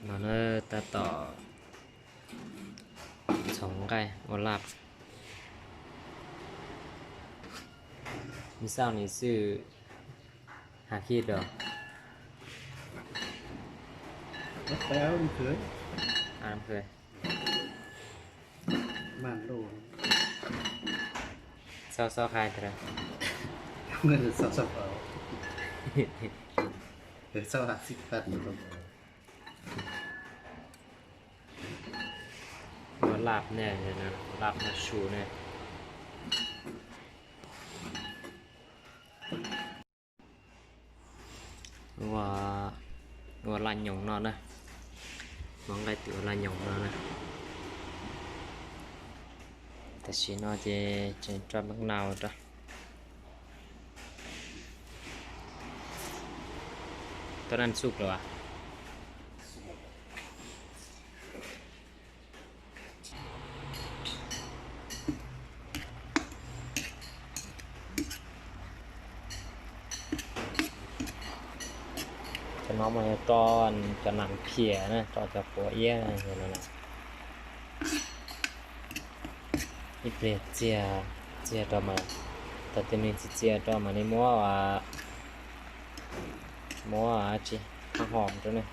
No na, tab tom txhoov nqaij ua laj. Ib xaus ni xwb, hab khib rau. Xob xob qhaib tag. Ua laj ne, laj noj su ne. Ua, ua laj nyoos no na. Muab nqaij twm ua laj nyoos no na. Tam sim no ces tseem rau maj nau rau. Tau naj xub lawm as. Cov no mas yog rau cov nam phiam na, rau cov quav iab no. Ib pliag txiag, txiag rau mas, thaum twg nws txias txias rau mas nws muab, muab tsis, qab hom rau ne.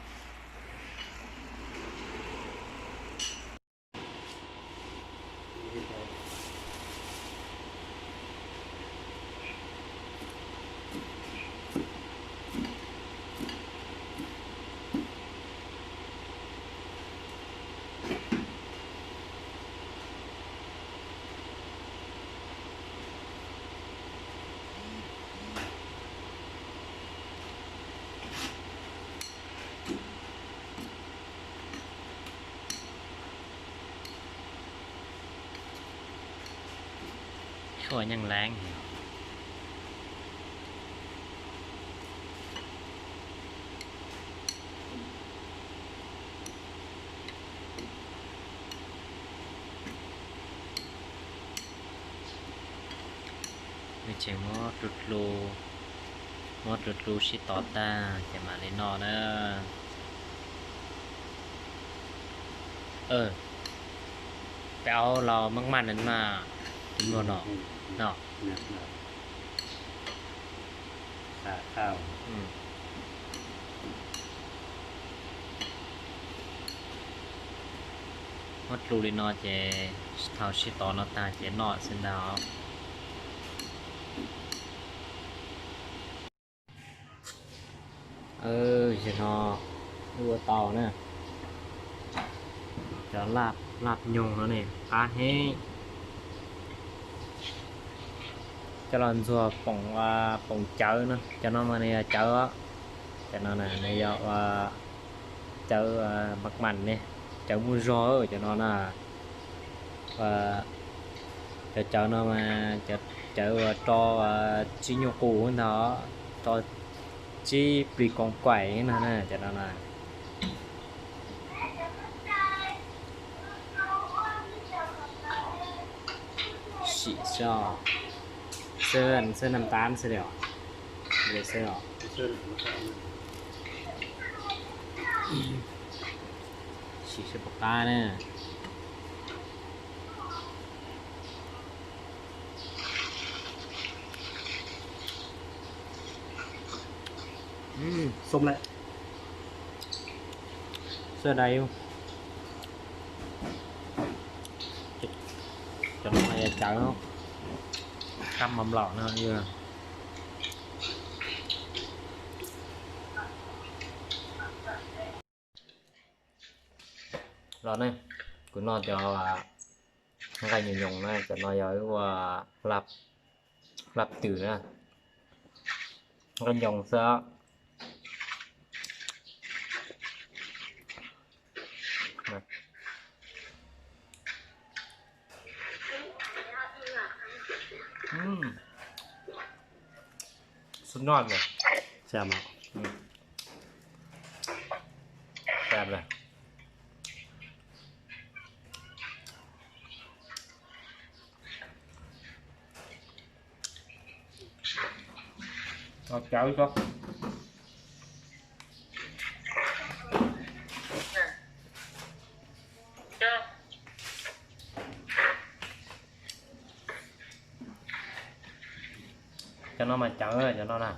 Tshuaj nyeej leeb. Nws tseem muab dlu dlu, muab dlu dlu sib tov tag ces mam li noj na. Peb aub los maj maj na mas, tus mluag no, no. Muab dlu li no ces thaum sib tov no tag ces noj xwb ntag. Zaum no wb ua tau na, cov laj nyoos no ne qab heev. Coj los ntxuag poom, poom cawv no, cov no mas nws yog cawv, cov no nws yog cawv maj mam ne, cawv muaj zog cov no na. Cov cawv no mas cov cawv uas rau tsib nyuag qus ntag, rau tsib plis koom kuaim no na, cov no na. Sim xwb, xwb, xwb năm tám xwb li os. Li xwb os. Sim seb puas qab na. Xom lawm. Xwb dai. Cov no yog cawv, kab mos nplaum no. Los ne, kuv noj cov nqaij nyoos nyoos na, cov no yog ua laj twm na, nqaij nyoos xwb. Xub noj na. Xab na. Xab na. Cawv tso. Cov no mas cawv, cov no na.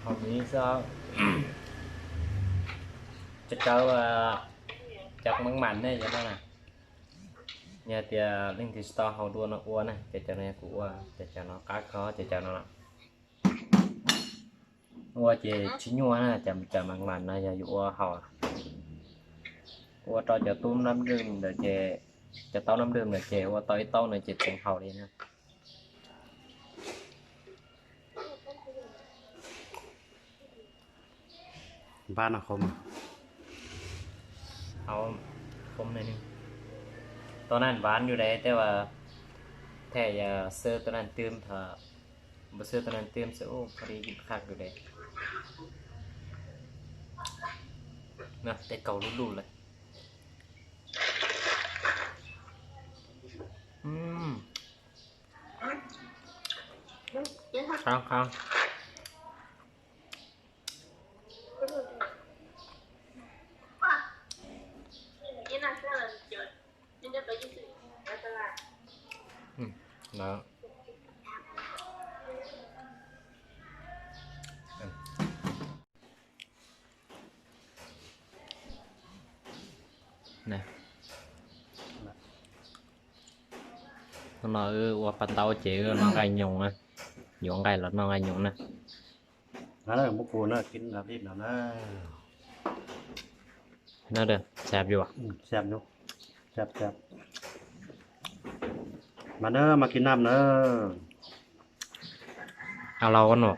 Hauv miv xwb, cov cawv, cov maj mam ne cov no na. Yog tias leej twg tsis tau haus dua no ua na, ces cov no yog kuv ua, ces cov no qab kho, ces cov no ua ces tsis nyuaj na, cov maj mam no yog yus ua haus, ua rau cov tub nab nrwj ntawd ces, cov taub nab nrwj ntawd ces ua tau ib taub no ces tseem haus li na. Npab no khov, khov ne. Tau naj npab yus dais tej as, thej yog xwb tau naj twm tho, npab xwb tau naj twm xwb ua pha li yus qhaj yus dais. Tej kaus luj luj lawm. Qab qab. Hnub no wb ua paj ntaub ces wb noj nqaij nyoos na, yuav nqaij los noj nqaij nyoos na. Muab kuv na, kib lib no na. Xab yus, xab yus, xab xab. Mas na, mas kib nam na. A lau no.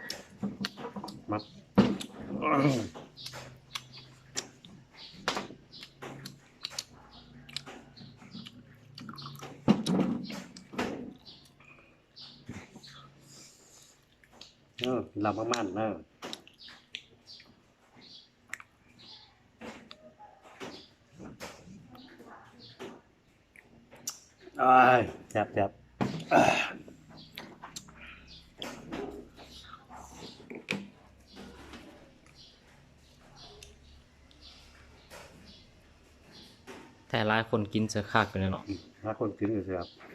Los maj mam na. Cab cab. Thaij lawv khuv kib txawv qhaj kawg li no. Lawv khuv kib txawv.